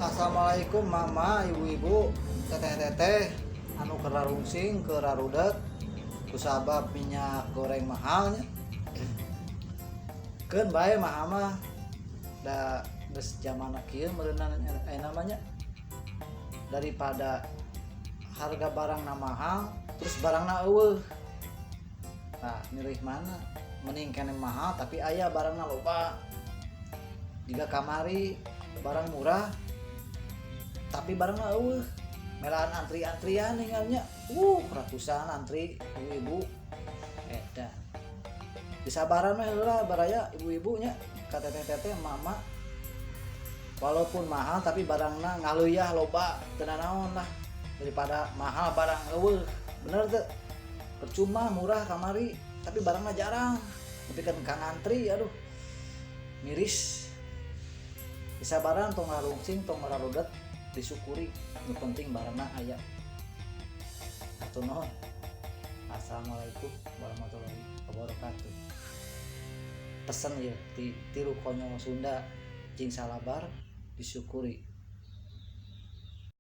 Assalamualaikum, mama, ibu-ibu, teteh-teteh anu keur rungsing, keur rarudet kusabab minyak goreng mahalnya. Keun bae mahal mah, da geus zamana kieu meureunna aya namanya. Daripada harga barangna mahal terus barangna euweuh. Nah, milih mana? Mending keneh mahal tapi aya barangna loba. Jiga kamari barang murah tapi barangna euweuh, melaan antri-antrian ninggalnya, ratusan antri ibu-ibu. Edan, disabaran mah heula, baraya ibu-ibunya, ka teteh-teteh, mama. Walaupun mahal tapi barangna ngaluyah loba, teu naon lah, daripada mahal barang euweuh. Bener teu? Percuma murah kamari tapi barangna jarang, tapi kan kang antri, aduh, miris. Disabaran, tong ngarungsing, tong ngararudet, disyukuri, nu penting barangna aya. Hatur nuhun. Assalamualaikum warahmatullahi wabarakatuh. Pesen ya ti tilu konyol Sunda, cing salabar, disyukuri.